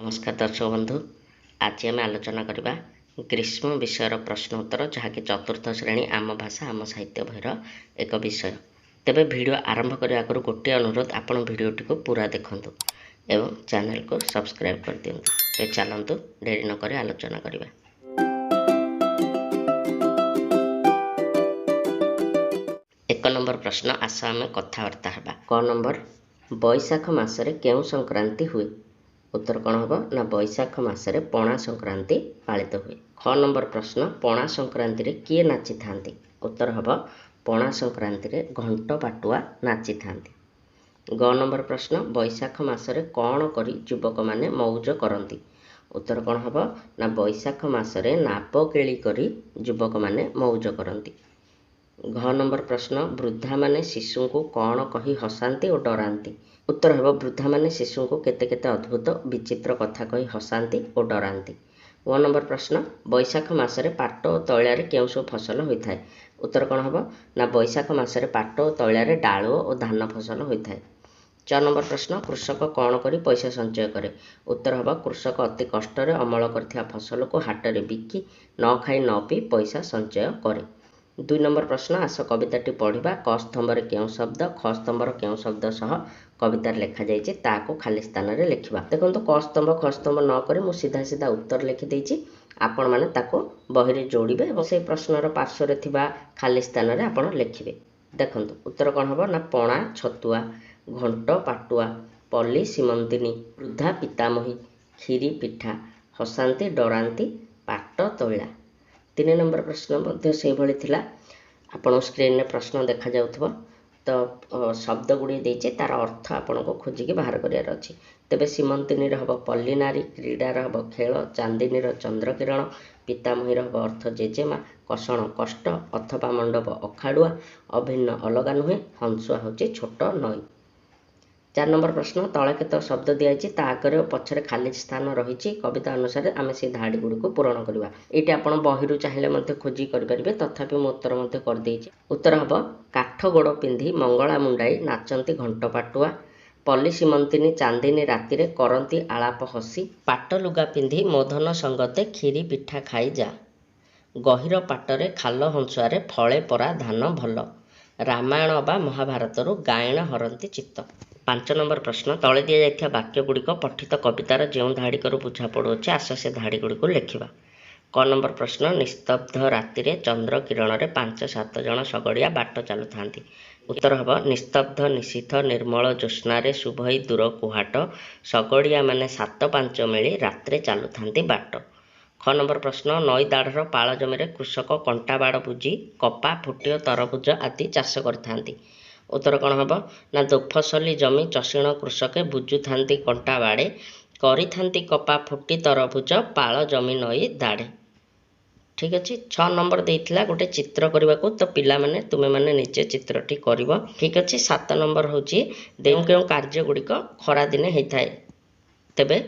ନମସ୍କାର ଦର୍ଶକ ବନ୍ଧୁ, ଆଜି ଆମେ ଆଲୋଚନା କରିବା ଗ୍ରୀଷ୍ମ ବିଷୟର ପ୍ରଶ୍ନ ଉତ୍ତର, ଯାହାକି ଚତୁର୍ଥ ଶ୍ରେଣୀ ଆମ ଭାଷା ଆମ ସାହିତ୍ୟ ବହିର ଏକ ବିଷୟ। ତେବେ ଭିଡ଼ିଓ ଆରମ୍ଭ କରିବା ଆଗରୁ ଗୋଟିଏ ଅନୁରୋଧ, ଆପଣ ଭିଡ଼ିଓଟିକୁ ପୁରା ଦେଖନ୍ତୁ ଏବଂ ଚ୍ୟାନେଲକୁ ସବସ୍କ୍ରାଇବ୍ କରିଦିଅନ୍ତୁ। ତେବେ ଚାଲନ୍ତୁ ଡେରି ନକରି ଆଲୋଚନା କରିବା। ଏକ ନମ୍ବର ପ୍ରଶ୍ନ, ଆସ ଆମେ କଥାବାର୍ତ୍ତା ହେବା। କ ନମ୍ବର, ବୈଶାଖ ମାସରେ କେଉଁ ସଂକ୍ରାନ୍ତି ହୁଏ? ଉତ୍ତର କ'ଣ ହେବ ନା ବୈଶାଖ ମାସରେ ପଣା ସଂକ୍ରାନ୍ତି ପାଳିତ ହୁଏ। ଖ ନମ୍ବର ପ୍ରଶ୍ନ, ପଣା ସଂକ୍ରାନ୍ତିରେ କିଏ ନାଚିଥାନ୍ତି? ଉତ୍ତର ହେବ ପଣା ସଂକ୍ରାନ୍ତିରେ ଘଣ୍ଟ ପାଟୁଆ ନାଚିଥାନ୍ତି। ଗ ନମ୍ବର ପ୍ରଶ୍ନ, ବୈଶାଖ ମାସରେ କ'ଣ କରି ଯୁବକମାନେ ମଉଜ କରନ୍ତି? ଉତ୍ତର କ'ଣ ହେବ ନା ବୈଶାଖ ମାସରେ ନାବକେଳି କରି ଯୁବକମାନେ ମଉଜ କରନ୍ତି। ଘ ନମ୍ବର ପ୍ରଶ୍ନ, ବୃଦ୍ଧାମାନେ ଶିଶୁଙ୍କୁ କ'ଣ କହି ହସାନ୍ତି ଓ ଡରାନ୍ତି? ଉତ୍ତର ହେବ ବୃଦ୍ଧାମାନେ ଶିଶୁଙ୍କୁ କେତେ କେତେ ଅଦ୍ଭୁତ ବିଚିତ୍ର କଥା କହି ହସାନ୍ତି ଓ ଡରାନ୍ତି। ୱ ନମ୍ବର ପ୍ରଶ୍ନ, ବୈଶାଖ ମାସରେ ପାଟ ଓ ତୈଳାରେ କେଉଁ ସବୁ ଫସଲ ହୋଇଥାଏ? ଉତ୍ତର କ'ଣ ହେବ ନା ବୈଶାଖ ମାସରେ ପାଟ ଓ ତୈଳାରେ ଡାଳୁଅ ଓ ଧାନ ଫସଲ ହୋଇଥାଏ। ଚ ନମ୍ବର ପ୍ରଶ୍ନ, କୃଷକ କ'ଣ କରି ପଇସା ସଞ୍ଚୟ କରେ? ଉତ୍ତର ହେବ କୃଷକ ଅତି କଷ୍ଟରେ ଅମଳ କରିଥିବା ଫସଲକୁ ହାଟରେ ବିକି ନ ଖାଇ ନ ପିଇ ପଇସା ସଞ୍ଚୟ କରେ। 2 ନମ୍ବର ପ୍ରଶ୍ନ, ଆସ କବିତାଟି ପଢ଼ିବା। କ ସ୍ତମ୍ଭରେ କେଉଁ ଶବ୍ଦ, ଖ ସ୍ତମ୍ଭର କେଉଁ ଶବ୍ଦ ସହ କବିତାରେ ଲେଖାଯାଇଛି ତାକୁ ଖାଲି ସ୍ଥାନରେ ଲେଖିବା। ଦେଖନ୍ତୁ, କ ସ୍ତମ୍ଭ ଖ ସ୍ତମ୍ଭ ନ କରି ମୁଁ ସିଧା ସିଧା ଉତ୍ତର ଲେଖିଦେଇଛି। ଆପଣମାନେ ତାକୁ ବହିରେ ଯୋଡ଼ିବେ ଏବଂ ସେଇ ପ୍ରଶ୍ନର ପାର୍ଶ୍ୱରେ ଥିବା ଖାଲି ସ୍ଥାନରେ ଆପଣ ଲେଖିବେ। ଦେଖନ୍ତୁ ଉତ୍ତର କ'ଣ ହେବ ନା ପଣା ଛତୁଆ, ଘଣ୍ଟ ପାଟୁଆ, ପଲ୍ଲୀ ସୀମନ୍ତିନୀ, ବୃଦ୍ଧା ପିତାମହୀ, କ୍ଷୀରି ପିଠା, ହସାନ୍ତି ଡରାନ୍ତି, ପାଟ ତୈଳା। 3 ନମ୍ବର ପ୍ରଶ୍ନ ମଧ୍ୟ ସେଇଭଳି ଥିଲା। ଆପଣଙ୍କ ସ୍କ୍ରିନ୍ରେ ପ୍ରଶ୍ନ ଦେଖାଯାଉଥିବ। ତ ଶବ୍ଦ ଗୁଡ଼ିଏ ଦେଇଛି, ତାର ଅର୍ଥ ଆପଣଙ୍କୁ ଖୋଜିକି ବାହାର କରିବାର ଅଛି। ତେବେ ସୀମନ୍ତିନୀର ହେବ ପଲ୍ଲୀ ନାରୀ, କ୍ରୀଡ଼ାର ହେବ ଖେଳ, ଚାନ୍ଦିନୀର ଚନ୍ଦ୍ରକିରଣ, ପିତାମହୀର ହେବ ଅର୍ଥ ଜେଜେମା, କଷଣ କଷ୍ଟ, ଅଥବା ମଣ୍ଡପ ଅଖାଡ଼ୁଆ, ଅଭିନ୍ନ ଅଲଗା ନୁହେଁ, ହଂସୁଆ ହେଉଛି ଛୋଟ ନଈ। 4 ନମ୍ବର ପ୍ରଶ୍ନ, ତଳେ କେତେକ ଶବ୍ଦ ଦିଆଯାଇଛି, ତା ଆଗରେ ଓ ପଛରେ ଖାଲି ସ୍ଥାନ ରହିଛି। କବିତା ଅନୁସାରେ ଆମେ ସେଇ ଧାଡ଼ି ଗୁଡ଼ିକୁ ପୂରଣ କରିବା। ଏଇଠି ଆପଣ ବହିରୁ ଚାହିଁଲେ ମଧ୍ୟ ଖୋଜିକି କରିପାରିବେ, ତଥାପି ମୁଁ ଉତ୍ତର ମଧ୍ୟ କରିଦେଇଛି। ଉତ୍ତର ହେବ କାଠ ଗୋଡ଼ ପିନ୍ଧି ମଙ୍ଗଳା ମୁଣ୍ଡାଇ ନାଚନ୍ତି ଘଣ୍ଟ ପାଟୁଆ, ପଲ୍ଲୀ ସୀମନ୍ତିନୀ ଚାନ୍ଦିନୀ ରାତିରେ କରନ୍ତି ଆଳାପ ହସି, ପାଟ ଲୁଗା ପିନ୍ଧି ମୋଧନ ସଙ୍ଗତେ କ୍ଷୀରି ପିଠା ଖାଇ ଯା, ଗହୀର ପାଟରେ ଖାଲ ହଂସୁଆରେ ଫଳେ ପରା ଧାନ ଭଲ, ରାମାୟଣ ଅବା ମହାଭାରତରୁ ଗାୟଣ ହରନ୍ତି ଚିତ୍ତ। 5 ନମ୍ବର ପ୍ରଶ୍ନ, ତଳେ ଦିଆଯାଇଥିବା ବାକ୍ୟ ଗୁଡ଼ିକ ପଠିତ କବିତାର ଯେଉଁ ଧାଡ଼ିକରୁ ବୁଝା ପଡ଼ୁଅଛି, ଆସ ସେ ଧାଡ଼ି ଗୁଡ଼ିକୁ ଲେଖିବା। କ ନମ୍ବର ପ୍ରଶ୍ନ, ନିସ୍ତବ୍ଧ ରାତିରେ ଚନ୍ଦ୍ର କିରଣରେ 5-7 ଜଣ ଶଗଡ଼ିଆ ବାଟ ଚାଲୁଥାନ୍ତି। ଉତ୍ତର ହେବ ନିସ୍ତବ୍ଧ ନିଶୀଥ ନିର୍ମଳ ଜ୍ୟୋତ୍ସ୍ନାରେ ଶୁଭଇ ଦୂର କୁହାଟ, ଶଗଡ଼ିଆମାନେ 7-5 ମିଳି ରାତ୍ରେ ଚାଲୁଥାନ୍ତି ବାଟ। ଖ ନମ୍ବର ପ୍ରଶ୍ନ, ନଈ ଦାଢ଼ର ପାଳ ଜମିରେ କୃଷକ କଣ୍ଟା ବାଡ଼ ବୁଜି କପା, ଫୁଟି ଓ ତରଭୁଜ ଆଦି ଚାଷ କରିଥାନ୍ତି। ଉତ୍ତର କ'ଣ ହେବ ନା ଦୋଫସଲି ଜମି ଚଷିଣ କୃଷକେ ବୁଜୁଥାନ୍ତି କଣ୍ଟା ବାଡ଼େ, କରିଥାନ୍ତି କପା ଫୁଟି ତରଭୁଜ ପାଳ ଜମି ନଈ ଦାଢ଼େ। ଠିକ୍ ଅଛି। 6 ନମ୍ବର ଦେଇଥିଲା ଗୋଟେ ଚିତ୍ର କରିବାକୁ, ତ ପିଲାମାନେ ତୁମେମାନେ ନିଜେ ଚିତ୍ରଟି କରିବ। ଠିକ୍ ଅଛି। 7 ନମ୍ବର ହେଉଛି କେଉଁ କେଉଁ କାର୍ଯ୍ୟ ଗୁଡ଼ିକ ଖରାଦିନେ ହେଇଥାଏ। ତେବେ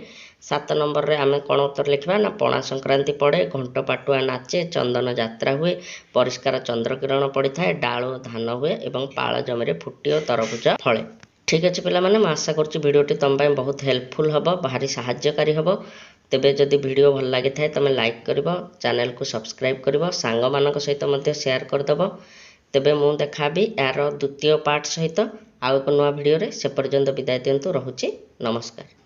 7 ନମ୍ବରରେ ଆମେ କ'ଣ ଉତ୍ତର ଲେଖିବା ନା ପଣା ସଂକ୍ରାନ୍ତି ପଡ଼େ, ଘଣ୍ଟ ପାଟୁଆ ନାଚେ, ଚନ୍ଦନ ଯାତ୍ରା ହୁଏ, ପରିଷ୍କାର ଚନ୍ଦ୍ରକିରଣ ପଡ଼ିଥାଏ, ଡାଳୁ ଧାନ ହୁଏ ଏବଂ ପାଳ ଜମିରେ ଫୁଟି ଓ ତରଭୁଜ ଫଳେ। ଠିକ୍ ଅଛି ପିଲାମାନେ, ମୁଁ ଆଶା କରୁଛି ଭିଡ଼ିଓଟି ତୁମ ପାଇଁ ବହୁତ ହେଲ୍ପଫୁଲ୍ ହେବ, ଭାରି ସାହାଯ୍ୟକାରୀ ହେବ। ତେବେ ଯଦି ଭିଡ଼ିଓ ଭଲ ଲାଗିଥାଏ ତୁମେ ଲାଇକ୍ କରିବ, ଚ୍ୟାନେଲକୁ ସବସ୍କ୍ରାଇବ୍ କରିବ, ସାଙ୍ଗମାନଙ୍କ ସହିତ ମଧ୍ୟ ସେୟାର କରିଦେବ। ତେବେ ମୁଁ ଦେଖାବି ଏହାର ଦ୍ୱିତୀୟ ପାର୍ଟ ସହିତ ଆଉ ଏକ ନୂଆ ଭିଡ଼ିଓରେ। ସେ ପର୍ଯ୍ୟନ୍ତ ବିଦାୟ ଦିଅନ୍ତୁ, ରହୁଛି, ନମସ୍କାର।